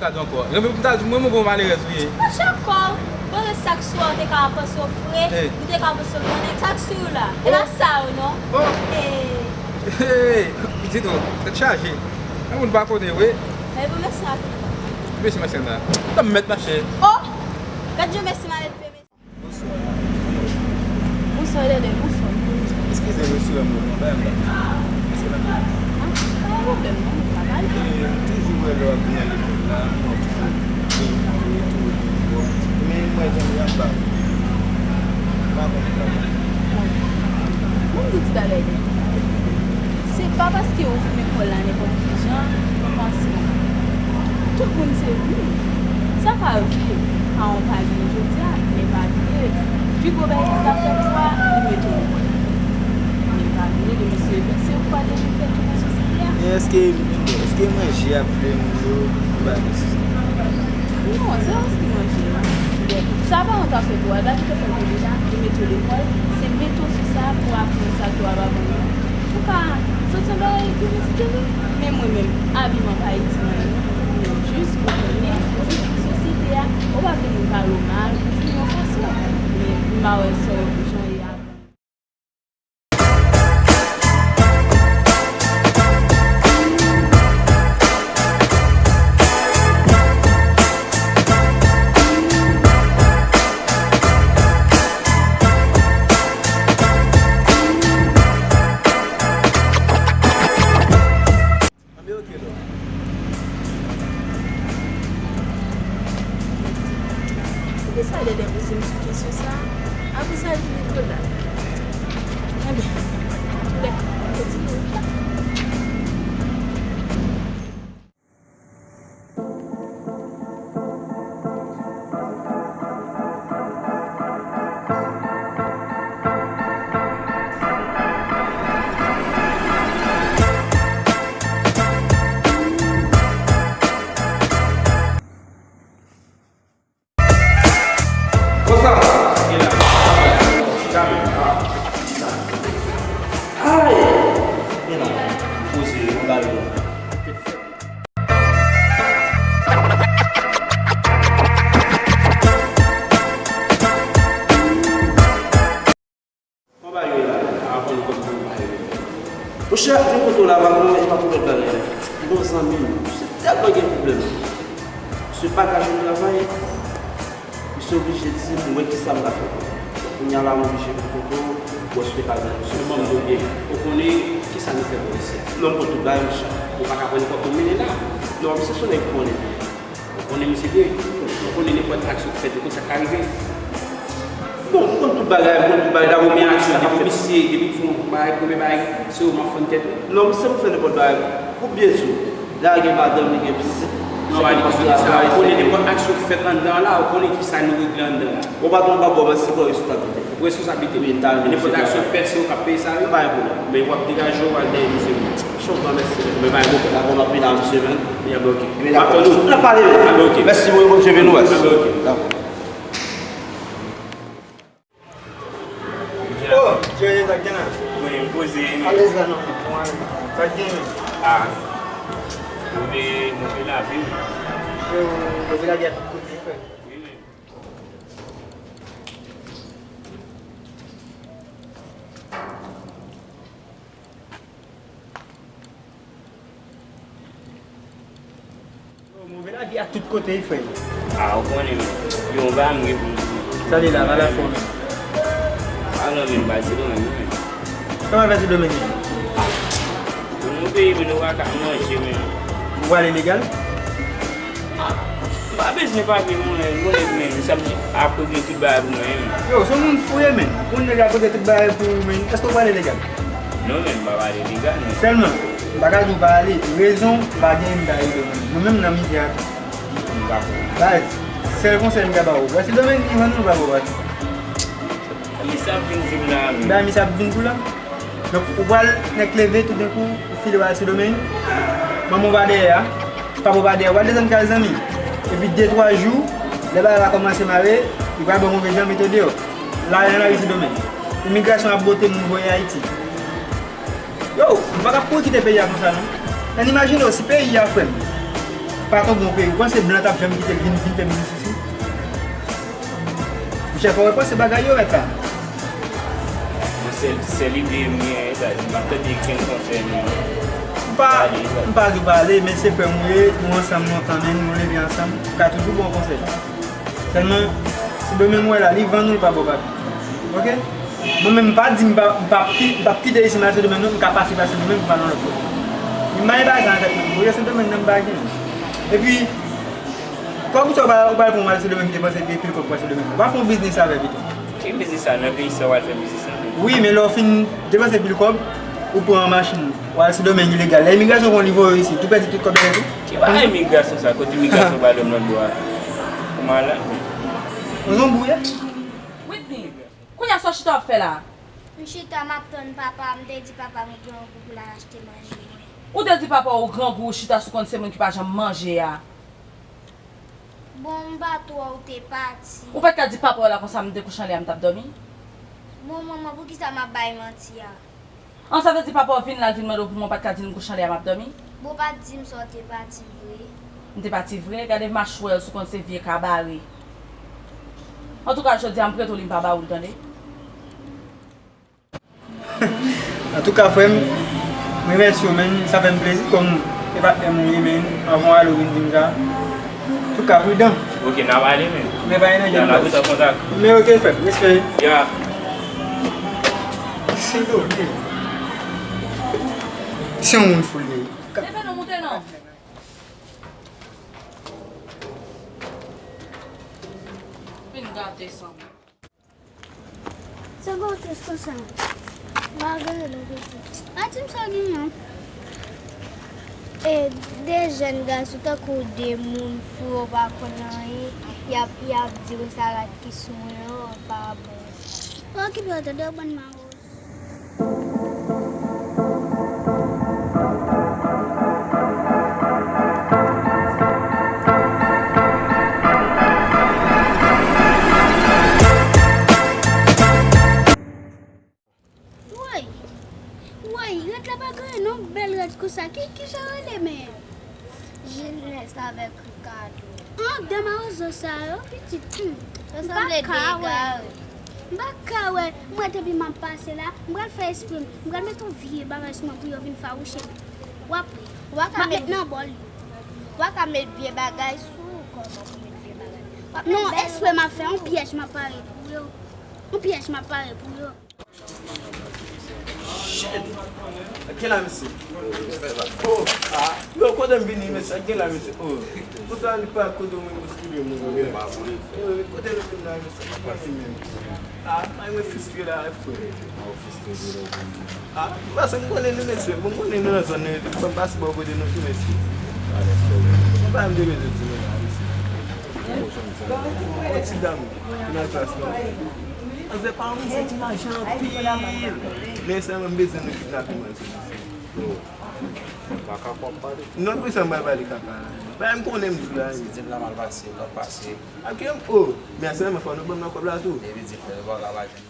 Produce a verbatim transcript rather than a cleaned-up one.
Sa di ankò. Mwen, mwen, mwen, mwen, mwen malerèz ou ye. Monchè, kò w poze sa k sou ou, ou te ka panse w fre, ou te ka panse w gran nèg, sa k sou ou la. E pa sa ou non. Oh. Hey, pitit ou, tèt chaje. Yon moun pa konnen vre. Mèsi, mèsi, mèsi. Mèsi, mèsi. Tann mèt mache. Oh! Gad jan mèsi malelve. Bonswa. Bonswa, Dèdè, bonswa. Eskize m, wi, sou m, non, pa yon bagay. Eske pa gen pwoblèm? Ah, pa gen pwoblèm, non, nou ka pale. E, m toujou wè lè w ap vin nan lekòl la, m wè w toujou reveye, tou reveye kò w. Men m wè jan w ap ba m. M pa konn sa. Bon, m di ti bagay, Dèdè. Se pa paske ou fin lekòl la nenpòt ki jan, ou panse tout moun se ou. Sa ka rive, paran w pa gen jodi a, men pa bliye, pi gwo bètiz l ap fè pou ou a, li mete w lekòl. Men pa bliye, demen se ou, se ou ki pral reflekte nan sosyete a. E èske, èske manje ap vle moun yo, ou pa gen sou sa? Non, se pa paske manje a. Bon, sa paran w ta fè pou ou a, gade ki te fè pou ou deja, li mete w lekòl, se mete w sou sa pou aprann sa ke w ap aprann nan. Ou ka soti yon bagay ki vin sou tele. Men mwen menm, abiman pa iti mwen non. Men jis ou konnen, ou vin nan sosyete a, ou pa vle moun pale w mal, ou vin yon fason. Men m pa wè sa w jan e a. Anben, oke, non. Poukisa Dèdè poze m sou kesyon sa a? Apre sa, li vin tou la. Anben, antoulèka, m te di nou. Konsa, e la. Ay! E la. Poze, yon bagay. Kòman bagay yo ye la? A, pa gen kòb pou m pale. Monchè, m kote w la, pa gen, pa gen lòt bagay. M gon zanmi m, misye tèlman gen pwoblèm. Misye pa ka jwenn travay. Misye oblije di m, wè kisa m ka fè. Kounye a la, m oblije vin kote w, wè si w te ka jwenn yon solisyon. Ou konnen kisa nou fè pou mesye a? Non, m konn tout bagay, monchè. Ou pa ka pran nenpòt moun mennen la. Non, misye se yon nèg ki konnen. Ou konnen misye byen. Ou konnen nenpòt aksyon ki fèt, ou konn sa k ka rive. Bon, m konn tout bagay, m konn tout bagay, la, men aksyon, depi misye, depi fè yon bagay, premye bagay, se ou m ap fann tèt ou. Non, misye m fè nenpòt bagay. Koup byen di w. La gen madanm, li gen pitit. Non, pa di pitit sa. Ou konnen nenpòt aksyon ki fèt anndan an la, ou konnen kisa nou regle anndan la. Bon, patwon pa bon, men se pou responsabilite. Pou responsabilite. Wi, ta. Nenpòt aksyon ki fèt, se ou k ap peye sa, wi. Pa gen pwoblèm. Men w ap degaje w, w al dèyè misye, wi. Chonpman, mèsi. Men pa gen pwoblèm. Dakò, m ap vin a misye, men. Ya, ben, oke. M ap tann ou. N ap pale, wi. A, ben, oke. Mèsi, wi, Bondye beni w. A, ben, oke. Dakò. Oh, Jerry, sa k gen la? Mwen, m poze, men. Alèz la, non. Sa k gen, men? Ah. Move, move lavi, men. Yo, move lavi a tout kote, frè. Wi, men. Yo, move lavi a tout kote, wi, frè. Ah, ou konnen, men. Yo, yon bagay m gen pou m di. Sa li la, pa la fò, men. Ah, non, men, m pa di non, men. Kòman fè ti Dominiken? Pou nou peyi, men, nou pa ka manje, men. Ou prale legal? M pa bezwen papye, mwen, mwen, men, sa m di, apre gen tout bagay pou mwen, men. Yo, se yon moun fou ye, men. Yon nèg ap regle tout bagay pou ou, men. Èske w prale legal? Non, men, m pa prale legal, men. Sèlman, m pa ka di w pa ale. Rezon, m pa gen, m ta rele w, men. Nou menm nan mizè a tou. M pa konn. Baz, sèl konsèy m ka ba w. Wè si Dominiken vann ou pa ba w. Misye ap vin di m la, men. Ba misye ap vin pou la. Donk, ou pral nèk leve, toudenkou, ou file w al Sendomeng. Manman w pa dèyè a, papa w pa dèyè a, w al desann kay zanmi. Epi de, twa jou, lè bagay la kòmanse mare, li pral ba w move jan, mete w deyò. Lari nan lari Sendomeng. Imigrasyon ap bote moun voye Ayiti. Yo, m pa ka kouri kite peyi a konsa, non. Ann imajine w, si peyi a, frè m, Pa t yon bon peyi. Ou panse blan t ap janm kite l vin, vin fè biznis isit? Monchè, fò w repanse bagay yo, mèt la. Mwen, sèl, sèl ide m genyen, sa, si m ap tande kenn konsèy, m pa, m pa di w pa ale, men se frè m ou ye, nou ansanm, nou antann, nou leve ansanm, m ka toujou ba w konsèy. Sèlman, Sendomeng ou wè la, li vann ou, li pa ba w papi. Oke? Mwen menm, m pa di m pa, m pa ki-, m pa kite isit, m al Sendomeng, non, m ka pase pa Sendomeng pou m al nan lòt kote. M pa gen bagay sa nan tèt mwen. Ou wè Sendomeng nan, m pa gen. Epi, kòb ou sa w pral, ou pral pran w al Sendomeng, depanse pil, pil kòb pou al Sendomeng. Ou pa fè yon biznis avè l pito. Ki biznis sa? Nan peyi sa w al fè biznis sa? Wi, men lè w fin depanse pil kòb, ou pran yon machin, w al Sendomeng ilegal. Lè imigrasyon konn li voye w isit, ou pèdi tout kòb la tou. Ki bagay imigrasyon sa? Kote imigrasyon pral lòt bò a? Ou malad? Ou zonbi w ye? Whitney, kounye a sa w chita w ap fè la? M chita, m ap tann papa, m te di papa m grangou pou l al achte manje mwen. Ou te di papa w grangou, ou chita sou konn se moun ki pa janm manje a. Bon, m pa t wè w te pati. Ou pa t ka di papa w la konsa m te kouche anlè a, m t ap dòmi? Bon, manman, poukisa m ap bay manti a? An, sa vle di papa w vin la, l vin mande w pou mwen, w pa t ka di l m kouche anlè a, m ap dòmi? Bon, w pa t di m sa w te pati vre. M te pati vre? Gade machwè w, sou konn se vye kabare. Antouka, jodi a, m prete w li, m pa ba ou l, tande? Antouka, frè m, m remèsye w, men sa fè m plezi kòm e patnè m ou ye, men anvan w ale, w vin di m sa. Antouka, pridan. Ok, n ap ale, men. Men pa gen anyen, n ap rete an kontak. Men ok, frè m, respè. Ya. Se dope. Se yon moun fou l ye. Leve non, moute non. Vin gate san mwen. Se gwo kès konsa. M pa gen non piti. Pa di m sa gen non. E de jèn gason tankou de moun fou yo pa konn anyen. Y ap, y ap di w sa rad ki sou mwen an pa bon. Pa okipe yo tande yo bann mawozo. Woy! Woy, rad la pa gen non bèl rad konsa. Ki, ki jan rele men? Jenès avèk Ricardo. An, de mawozo sa yo, pitit. Hmm. M pa ka wè. M pa ka wè. M wè depi m ap pase la, m pral fè espre m. M pral met yon vye bagay sou mwen pou yo vin fawouche m. W ap wè. M ap met nan bòl yo. W a ka met vye bagay sou ou, kòman pou met vye bagay? W ap met bèl wòb sou ou. Non, espre m ap fè, yon pyèj m ap pare pou yo. Yon pyèj m ap pare pou yo. Shit! Sa k gen la, mesye? Oh, ah, yo, kote m vini, mesye? Sa k gen la, mesye? Oh, kote a li pa kote mwen bousile moun, men. Yo, kote nou vin la, mesye? Sa k pase menm? Ah, ay, mwen fristre la, frè. Ah, m pase, m konnen nou, mesye. Bon, m konnen nou nan zòn nan, fò m pase bò kote nou tou, mesye. Mwen pa m te bezwen di nou la, mesye. Yon ti dam, nan klas nou. Anzè pa yon moun, se ti lajan anpil. Men sèlman m bezwen nou kidnape mwen, se sa. Yo, kaka w ap pale. Non, pou sa m pral pale kaka la. Bagay m konnen m di w la. Se di m la mal pase, mal pase. Ak yo, oh, men sèlman fò nou ban m nan kòb la tou. Epi di frè, yo pa ka pa jwenn.